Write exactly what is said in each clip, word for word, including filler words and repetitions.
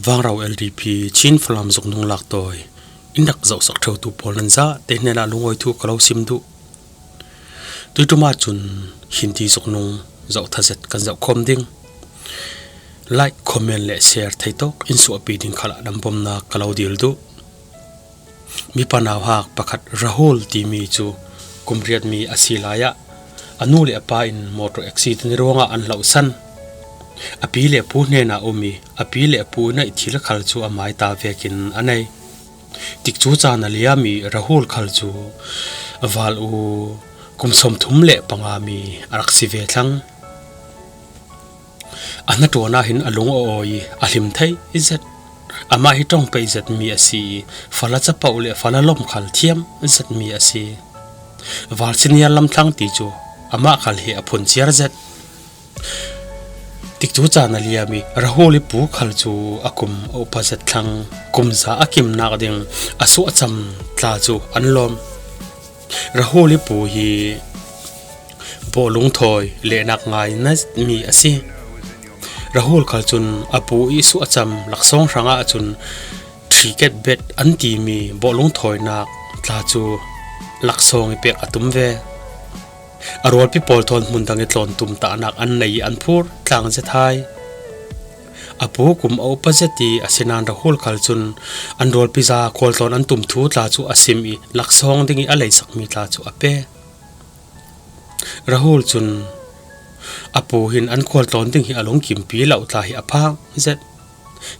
Vangrau L D P Chin Falam zuknung laktawi in rak zohsak ṭheutu pawl nan zate hnenah lungawi thu ka lo sim duh. Tuituma cun Hindi zuknung zoh thazet kan zoh khawm ding. Like, comment le share thei tawk in suahpi ding khalah nan bomnak ka lo dil duh. Mipa nauhak pakhat Rahul timi cu kum riatmi a si lai ah a nu le a pa in motor accident ruangah an hlauhsan. A pi le a pu hnenah um i a pi le a pu in a thil khal cu a mai ta vekin a nei. Tikcu caan a liam i Rahul khal cu a val u kum sawmthum le panga mi a rak si ve thlang. A hnaṭuan ah hin a lung a awi i a hlim thei zet. Amah hi ṭong peih zetmi a si i fala capoh le fala lawm khal thiam zetmi a si. Val siniar lam thlang ti cu amah khal hi a phun ciar zet. Tikcu caan a liam i Rahul i pu khal cu a kum a upa zet thlang, kum za a kimnak ding a suahcam tla cu an lawm. Rahul i pu hi bawhlung thawi lehnak ngai natmi a si. Rahul khal cun a pu i suahcam laksawng hrangah cun cricket bat an timi bawhlung thawinak tla cu laksawng i pek a tum ve. A rualpi pawl thawn hmun dang i tlawn tumtahnak an nei i an phur tlang zet hai. A pu kum a upa zet i asinain Rahul khal cun an rualpi za khualtlawn an tum thu tla cu a sim i laksawng ding i a leisakmi tla cu a pe. Rahul cun a pu hin an khualtlawn ding hi a lungkimpi lo tla hi a phang zet.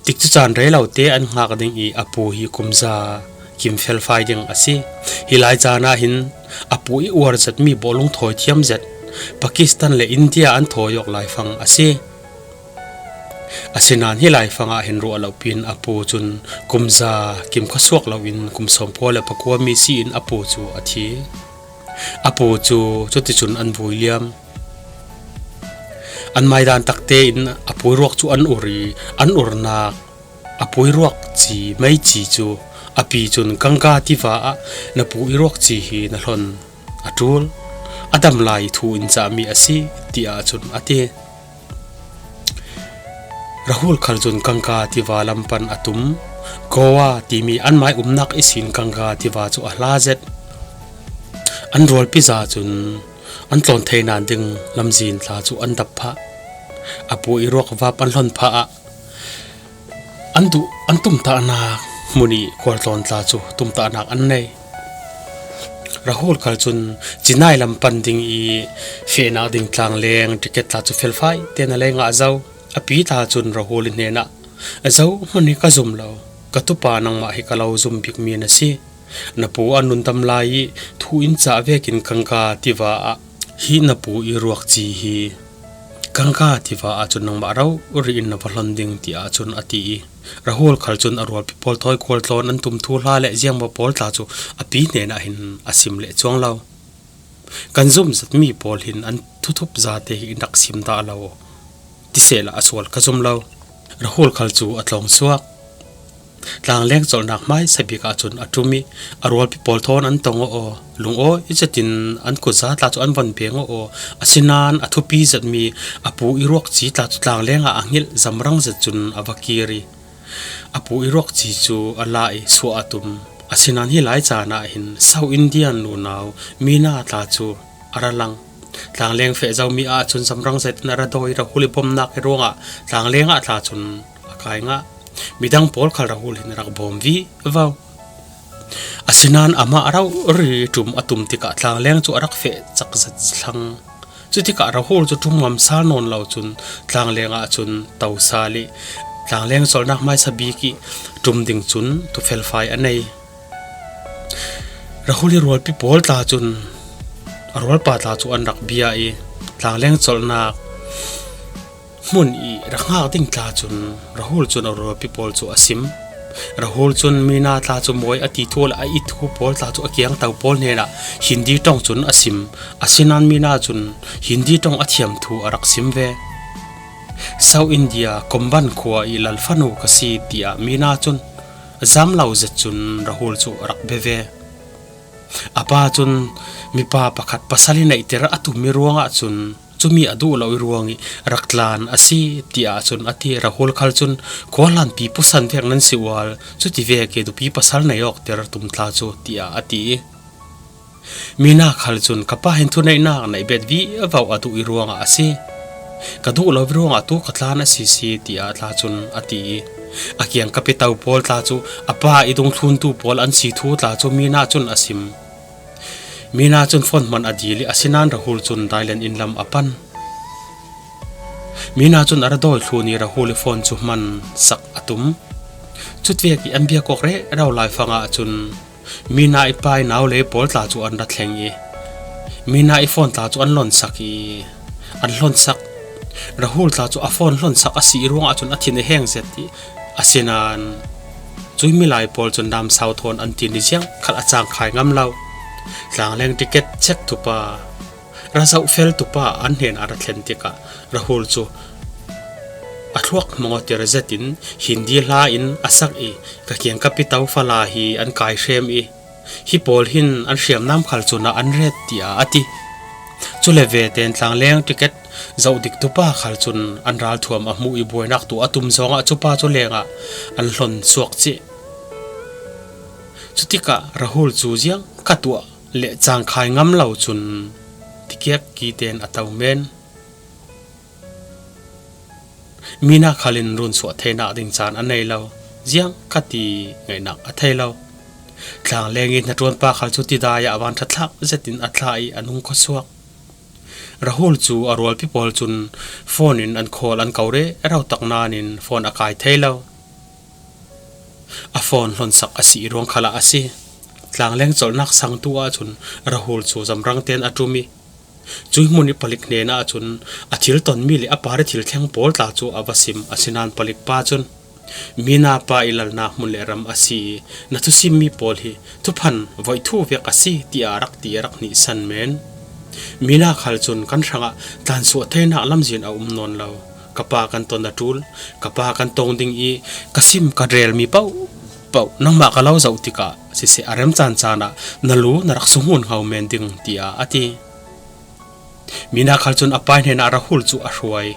Tikcu caan rei lo te an hngak ding i a pu hi kum za kim felfai ding a si. Hi lai caan ah hin a pu i uar zetmi bawhlung thawi thiam zet Pakistan le India an thawi awk laifang a si. Asinain hi laifang ah hin ruah lo pin a pu cun kum za kim kha suak lo in kum sawmkua le pakua mi si in a pu cu a thi. A pu cu cuticun an vui liam. An maidan takte in a puiruak cu an ur i an urnak a puiruak ci meici cu a pi cun Ganga tiva ah na pu i ruak ci hi na hlon a ṭul, a dam lai thu in cahmi a si, tiah cun a ti. Rahul khal cun Ganga tiva lam pan a tum. Goa timi an mai umnak ihsin Ganga tiva cu a hla zet. An rualpi za cun an tlawn thei nan ding lamzin tla cu an dap phah. A pu i ruak vap an hlon phah ah an duh, an tumtahnak hmun i khualtlawn tla cu tumtahnak an nei. Rahul khal cun Chennai lam pan ding i fehnak ding tlangleng ticket tla cu felfai tein a lei ngah zo. A pi tla cun Rahul i hnenah, "Zohhmanh hi ka zum lo, ka tupa nangmah hi ka lo zum bikmi na si. Na pu a nundam lai i thu in cah vekin Ganga tiva ah hi na pu i ruak ci hi Ganga tiva ah cun nangmah rori in na va hlon ding," tiah cun a ti i Rahul khal cun a rualpi pawl thawi khualtlawn an tum thu hla le ziangmaw pawl tla cu a pi hnenah hin a sim leh cuang lo. Kan zumh zetmi pawl hin an thuthup zate hi in rak sim dah lo. Ti sehla a sual ka zum lo. Rahul khal cu a tlawng suak. Tlangleng colhnak hmaisa bik ahcun a ṭum i a rualpi pawl thawn an tong aw, lungawi zetin an kutza tla cu an von peng aw. Asinain a thupi zetmi a pu i ruakci tla cu tlangleng ah a hngilh, zamrang zet cun a va kir i a pu i ruakci cu a la i suah a tum. Asinain hi lai caan ah hin South Indian nunau Mina tla cu a ra lang. Tlangleng feh zomi ahcun zamrang zetin a ra dawi i Rahul i bomnak i ruangah tlangleng ah tla cun a kai ngah. Midang pawl khal Rahul hin a rak bawm vivo. Asinain amah rori ṭum a tum tikah tlangleng cu a rak feh cak zet thlang. Cutikah Rahul cu ṭum ngam sal nawn lo cun tlangleng ah cun to sal i tlangleng colhnak hmaisa bik i ṭum ding cun tufelfai a nei. Rahul i rualpi pawl tla cun a rualpa tla cu an rak bia i tlangleng colhnak hmun i rak hngak ding tla cun Rahul cun a rualpi pawl cu a sim. Rahul cun Mina tla cu mawi a ti thu le a it thu pawl tla cu a kiangto pawl hnenah Hindi ṭong cun a sim. Asinain Mina cun Hindi ṭong a thiam thu a rak sim ve. South India Kumban khua i lalfanu ka si, tiah Mina cun a zam lo zet cun Rahul cu a rak bia ve. A pa cun mipa pakhat pasal i neihter a tummi ruangah cun Tumi a duh lo i ruangin rak tlan a si, tiah cun a ti. Rahul khal cun, khuahlanpi pusan vek nan si ual, cuti vek i nupi pasal nei awkter tum tla cu, tiah a ti. Mina khal cun, ka pa hin thuneihnak naih bet vivo a duh i ruangah a si. Ka duh lo i ruangah tu ka tlan a si si, tiah tla cun a ti i, a kiangkap i to pawl tla cu a pa i dungthluntu pawl an si thu tla cu Mina cun a sim. Mina cun phone hman a dil i, asinain Rahul cun Thailand inn lam a pan. Mina cun a ra dawi thlun i Rahul i phone cu hman sak a tum. Cutvek i an biak awk rero lai fangah cun Mina i pa i nau le pawl tla cu an ra thleng i, Mina i phone tla cu an hlonsak i, an hlonsak. Rahul tla cu a phone hlonsak a si i ruangah cun a thin a heng zet i, asinain cui milai pawl cun namsau thawn an tin i ziang khal a cangkhai ngam lo. Tlangleng ticket check tu pa, ra zoh fel tu pa an hnen a ra thlen tikah Rahul cu a thluak hmang awter zetin Hindi hla in a sak i, ka kiangkap i to fala hi an kai hrem i, hi pawl hin an hriamnam khal cun ah an ret, tiah a ti. Cule veten tlangleng ticket zoh dik tu pa khal cun an ralthuam a hmuh i buainak tu a tum zongah cu pa cu lengah an hlon suak cih. Cutikah Rahul cu ziang kha tuah le cangkhai ngam lo cun tikiak kiten a to men. Mina khal in runsuah theinak ding caan a nei lo, ziang kha ti ngaihnak a thei lo. Tlangleng i hnaṭuan pa khal cu tidai ah van ṭhathlak zetin a thlah i a nung khuasuak. Rahul cu a rualpi pawl cun phone in an call an ko rero tak nain phone a kai thei lo. A phone hlonsak a si i ruang khalah a si. Tlangleng colhnak sangtu ahcun Rahul cu zamrang tein a ṭum i, cui hmun i palik hnenah cun a thil tonmi le a par i thil thleng pawl tla cu a va sim. Asinain palik pa cun, Mina pa i lalnak hmun le ram a si i, na thusimmi pawl hi thuphan voih thu vek a si, tiah rak ti a rak hnihsan men. Mina khal cun kan hrangah tlansuah theinak lamzin a um nawn lo. Ka pa kan ton a ṭul, ka pa kan tong ding i ka sim ka relmi paohpaoh nangmah ka lo zoh tikah siseh, a rem caan caan ah na lu na rak sunghun hngau men ding, tiah a ti. Mina khal cun a pa hnenah Rahul cu a hruai.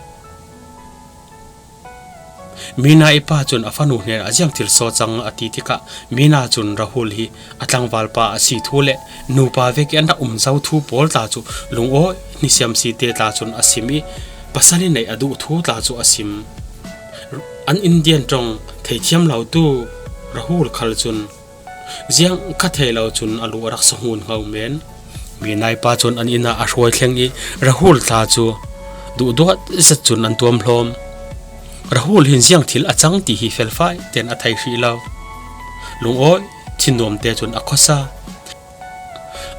Mina i pa cun a fanu hnenah ziang thil saw cang a ti tikah Mina cun Rahul hi a tlangval pa a si thu le nupa vek i an rak um zo thu pawl tla cu lungawi hnisiam si te tla cun a sim i pasal i neih a duh thu tla cu a sim. An Indian ṭong theithiam lotu Rahul khal cun ziang kha thei lo cun a lu a rak sunghun hngau men. Mina i pa cun an inn ah a hruai thleng i Rahul tla cu duhduat zet cun an tuamhlawm. Rahul hin ziang thil a cang ti hi felfai tein a thei hrih lo. Lungawi thinnuam te cun a khuasa.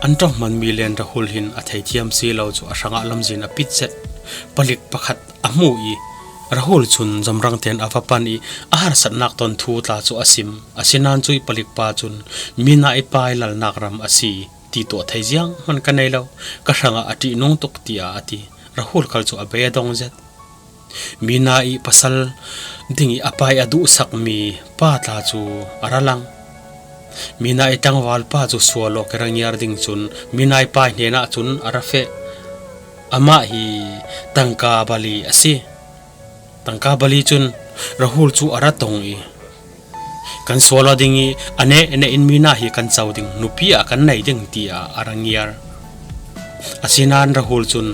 An ṭong hmanmi len Rahul hin a theithiam si lo cu a hrangah lamzin a pit zet. Palik pakhat a hmu i Rahul cun zamrang tein a va pan i a harsatnak ton thu tla cu a sim. Asinain cui palik pa cun Mina i pa i lalnak ram a si ti tuah thei zianghman ka nei lo, ka hrangah a ṭihnung tuk, tiah a ti. Rahul khal cu a bei a dong zet. Mina i pasal ding i a pa i a duhsakmi pa tla cu a ra lang. Mina i tlangval pa cu sual awk i ra ngiar ding cun Mina i pa i hnenah cun a ra feh. Amah hi Tangka Bali a si. Tangka Bali cun Rahul cu a ra tong i, kan sual aw ding i a neh neh in Mina hi kan co ding, nupi ah kan nei ding, tiah a ra ngiar. Asinain Rahul cun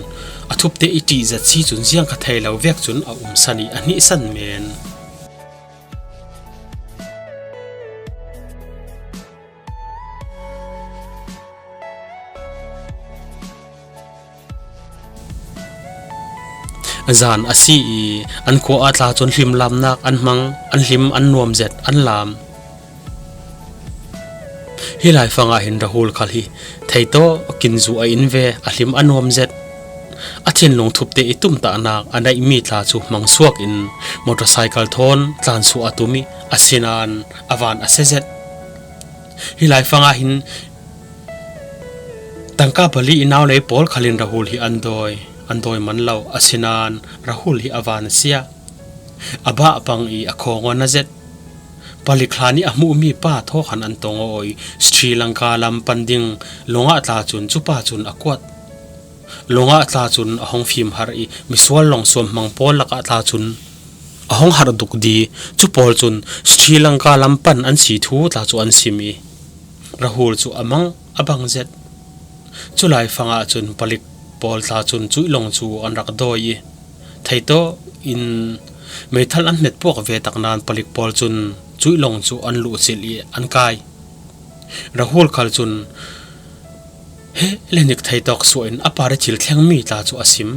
a thupte i ṭih zet si cun ziang kha thei lo vek cun a umsan i a hnihsan men. Zan a si i an khua ah tla cun hlimlamnak an hmang, an hlim an nuam zet an lam. Hi laifang ah hin Rahul khal hi theitawk kinzu a in ve, a hlim a nuam zet. A thinlung thupte i tumtahnak a neihmi tla cu hmangsuak in motorcycle thawn tlansuah a tum i asinain a van a se zet. Hi laifang ah hin Tangka Bali i naulei pawl khal in Rahul hi an dawi, an dawi man lo, asinain Rahul hi a van a sia. A bah pang i a khawng a na zet. Palik hlan i a hmuhmi pa thaw khan an tong aw i Sri Lanka lam pan ding lungah tla cun cu pa cun a kuat. Lungah tla cun a hong fim har i misual long suamhmang pawl lakah tla cun a hong har duk di. Cu pawl cun Sri Lanka lam pan an si thu tla cu an sim i Rahul cu a mang a bang zet. Cu laifang ah cun palik pawl tla cun cuih long cu an rak dawi i theitaw in meithal an hmet puak ve tak nain palik pawl cun cuih long cu an luhcilh i an kai. Rahul khal cun he le nik theitawk suah in a pa ih thil thlengmi tla cu a sim.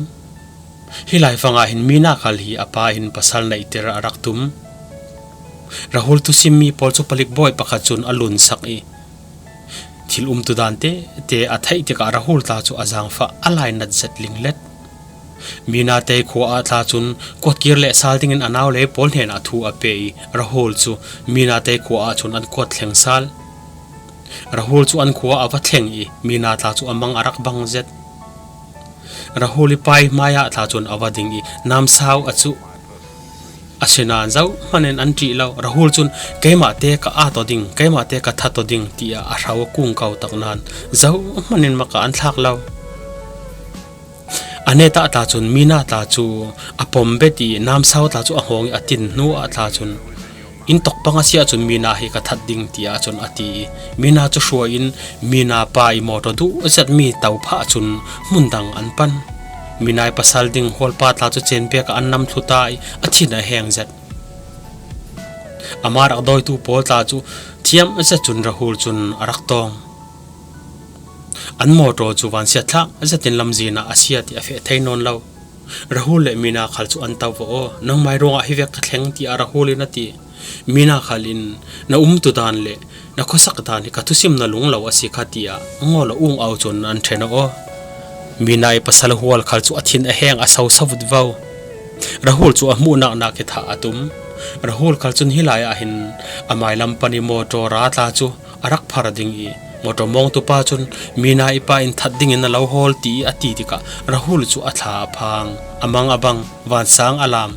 Hi laifang ah hin Mina khal hi a pa hin pasal neihter a rak tum. Rahul thusimmi pawl cu palik bawi pakhat cun a lunsak i thil umtu dan tete a theih tikah Rahul tla cu a zaangfah a lainat zet linglet. Mina te khua ah tla cun kuatkir le sal dingin a naulei pawl hnenah thu a pe i Rahul cu Mina te khua ah cun an kuat thleng sal. Rahul cu an khua a va thleng i Mina tla cu a mang a rak bang zet. Rahul ih pa ih hmaiah tla cun a va ding i namsau a cuh. Asinain zohman in an ṭih lo. Rahul cun keimah te ka at aw ding, keimah te ka that aw ding tiah a hro a kung ko tak nain zohman in mak ah an thlak lo. A netah tla cun Mina tla cu a pom bet i namsau tla cu a hawng i a tin hnu ah tla cun, "Inn tawk pang a si ahcun Mina hi ka that ding," tiah cun a ti i Mina cu hruai in Mina pa ih mawṭaw duh zetmi to phah cun hmun dang an pan. Mina ih pasal ding hualpa tla cu cen pek ah an nam thlu ta i a thin a heng zet. Amah rak dawitu pawl tla cu thiam zet cun Rahul cun a rak tawng. An mawṭaw cu vansiatthlak zetin lamzin ah a si ti a feh thei nawn lo. Rahul le Mina khal cu an to va aw. "Nangmai ruangah hi vek ka thleng," tiah Rahul in a ti. Mina khal in, "Na umtu dan le na khuasak dan hi ka thusim na lung lo a si kha," tiah ngawl a ung au cun an ṭhen aw. Mina ih pasal hual khal cu a thin a heng a so savut vo. Rahul cu a hmuh naknak hi thah a tum. Rahul khal cun hi lai ah hin a mailam pan i mawṭaw ra tla cu a rak phar ding i mawṭaw mawngtu pa cun Mina ih pa in that dingin a lo hawl ti i a ti tikah Rahul cu a thla a phang, a mang a bang, vansang a lam.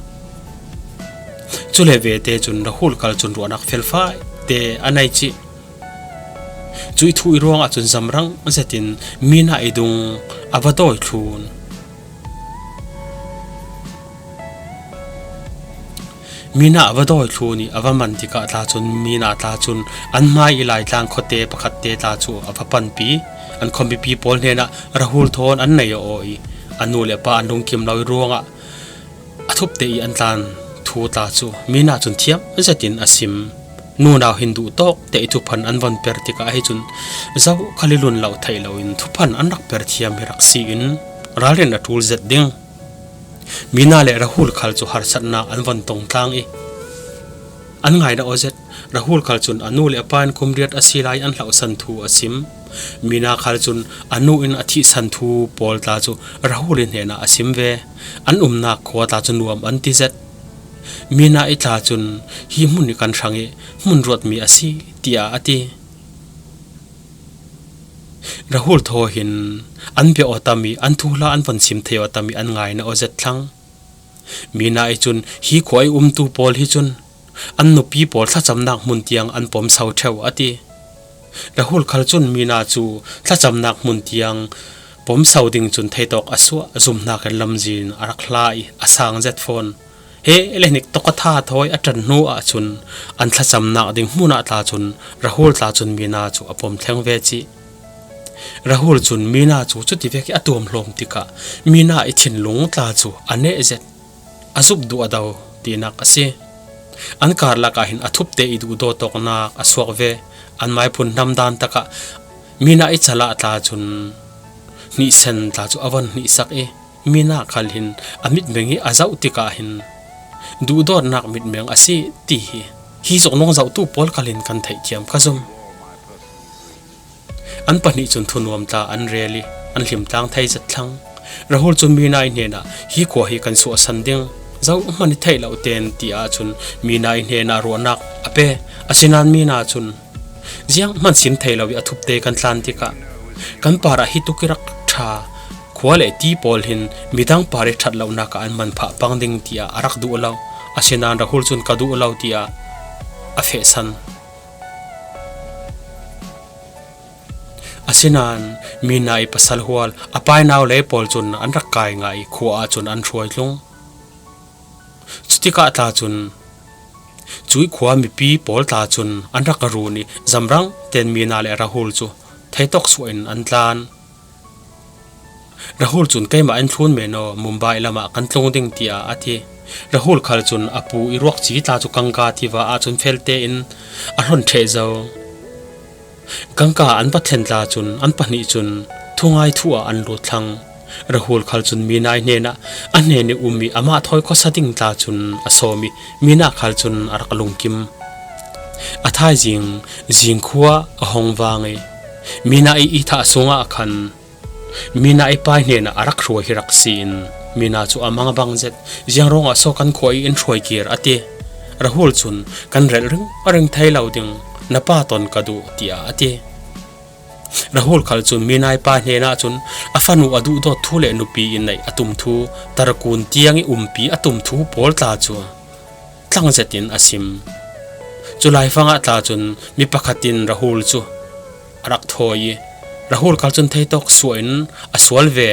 Cule vete cun Rahul khal cun ruahnak felfai te a nei cih. Cuih thu ih ruangah cun zamrang zetin Mina ih dung a va dawi thlun. Mina a va dawi thlun i a va man tikah tla cun Mina tla cun an hmai ih Laitlang khuate pakhatte tla cu a va panpi. An khuamipi pawl hnenah Rahul thawn an nei aw i a nu le pa an lungkim lo ih ruangah a thupte ih an tlan thu tla cu Mina cun thiam zetin a sim. Nunau hin duh tawk te ih thuphan an von per tikah hi cun zoh khal ih lun lo theih loin thuphan an rak per thiam hi rak si in ralrin a ṭul zet ding. Mina le Rahul khal cu harsatnak an von tong tlang i an ngaina aw zet. Rahul khal cun a nu le a pa in kum riat a si lai an hlauhsan thu a sim. Mina khal cun a nu in a thihsan thu pawl tla cu Rahul ih hnenah a sim ve. An umnak khua tla cu nuam an ti zet. Mina ih tla cun, "Hi hmun hi kan hrang ih hmun ruatmi a si," tiah a ti. Rahul thaw hin an bia aw tam i an thuhla an von sim thei aw tam i an ngaina aw zet thlang. Mina ih cun, "Hi khua ih umtu pawl hi cun an nupi pawl thlacamnak hmun tiang an pom so ṭheu," a ti. Rahul khal cun Mina cu thlacamnak hmun tiang pom so ding cun theitawk a suah, zumhnak in lamzin a rak hla i a sang zet fawn. He le nik tawk a tha thawi a ṭan hnu ahcun an thlacamnak ding hmun ah tla cun Rahul tla cun Mina cu a pom thleng ve cih. Rahul cun Mina cu cuti vek ih a tuamhlawm tikah Mina ih thinlung tla cu a neh zet, a zumh duh a do tinak a si. An karlak ah hin a thupte ih duhdawt awknak a suak ve. An maiphun hnam dan takah Mina ih calah tla cun hnihsen tla cu a von hnihsak i Mina khal hin a mitmeng ih a zoh tikah hin duhdawtnak mitmeng a si ti hi hi zong nung zohtu pawl khal hin kan theihthiam ka zum. An pahnih cun thunuam tla an rel i an hlimtlang thei zet thlang. Rahul cun Mina ih hnenah, "Hi khua hi kan suahsan ding, zohman i theih lo ten," tiah cun Mina ih hnenah ruahnak a pe. Asinain Mina cun, "Zianghman sim thei lo i a thupte kan tlan tikah kan parah hi tuk i rak ṭha khua le ti pawl hin midang par i ṭhat lonak ah an manphah pang ding," tiah a rak duh lo. Asinain Rahul cun, "Ka duh lo," tiah a fehsan. Asinain Mina i pasal hual a painau lei pawl cun an rak kai ngah i khua ah cun an hruai tlung. Cutikah tla cun cuih khua mipi pawl tla cun an rak run i zamrang ten Mina le Rahul cu theitawk suah in an tlan. Rahul cun, "Keimah in thlun men aw, Mumbai lamah kan tlung ding," tiah a ti. Rahul khal cun a pu i ruakci tla cu Ganga tiva ah cun fel tein a hlon ṭheh zo. Ganga an va thlen tla cun an pahnih cun thungai thu ah an lut thlang. Rahul khal cun Mina i hnenah a hnen i um i amah thawi khuasa ding tla cun a sawm i Mina khal cun a rak lungkim. A thaizing zingkhua a hong vang i Mina i i thah sungah khan Mina i pa i hnenah a rak hruai hi rak si in Mina cu a mang a bang zet. "Ziang ruangah so kan khua i in hruai kir?" a ti. Rahul cun, "Kan relh ring a ring thei lo ding, na pa ton ka duh," tiah a ti. Rahul khal cun Mina i pa hnenah cun a fanu a duhdawt thu le nupi i neih a tum thu, tarkun tiang i umpi a tum thu pawl tla cu tlang zetin a sim. Cu laifangah tla cun mi pakhat in Rahul cu a rak thawi i Rahul khal cun theitawk suah in a sual ve.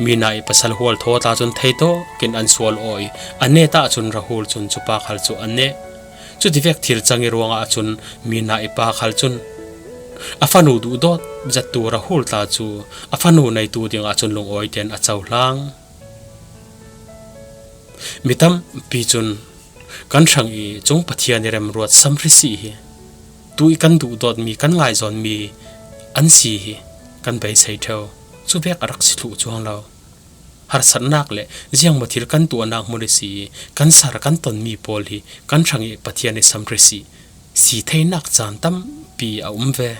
Mina i pasal hual thaw tla cun theitawk in an sual aw i a net ah cun Rahul cun cupa khal cu a neh. Cutivek thil cang i ruangah cun Mina i pa khal cun a fanu duhdawt zettu Rahul tla cu a fanu neitu dingah cun lungawi tein a cohlang. Mi tampi cun kan hrang i cung Pathian i remruat samhri si hi, tu i kan duhdawtmi, kan ngaihzawnmi an si hi kan beisei ṭheu. Cuvek a rak si thluh cuang lo. Harsatnak le ziangmaw thil kan tuahnak hmun i si i kan sar kan tonmi pawl hi kan hrang i Pathian i samhri si, si theinak caan tampi a um ve.